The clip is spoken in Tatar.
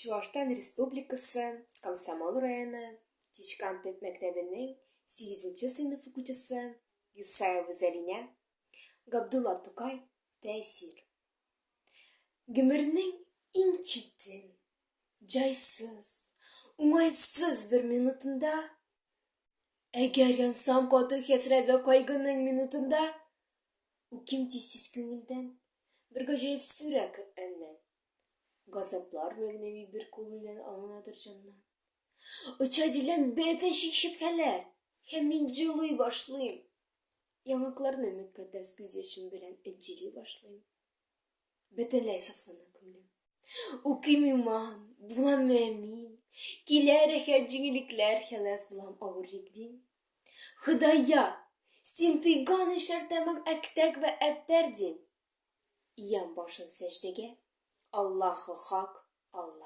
Чуашстан Республикасы Комсомол районы Чичкан төп мәктәбенең сигезенче сыйныф укучысы Юсаева Зәлинә, Габдулла Тукай, Тәэсир. Гомернең иң читен, җайсыз, уңайсыз бер минутында, әгәр янсам каты хәсрәт вә кайгының минутында, укыйм тиз-тиз күңелдән бер гаҗәеп сүрә Коръәннән. Газаплар мәгънәви бер кул белән алынадыр җаннан. Оча диләм бөтен шик-шөбһәләр, һәм мин җылый башлыйм. Яңакларны мөкатдәс күз яшем белән энҗели башлыйм. Бөтенләй сафлана күңелем. Укыйм иман, булам мөэмин, килә рәхәт җиңеллекләр, хәлас булам авыр йөкдин. Ходая, син тыйган эшләр тәмам әктәк вә әбтәр дим. Иям башым сәҗдәгә, Аллаһу хак, Аллаһ.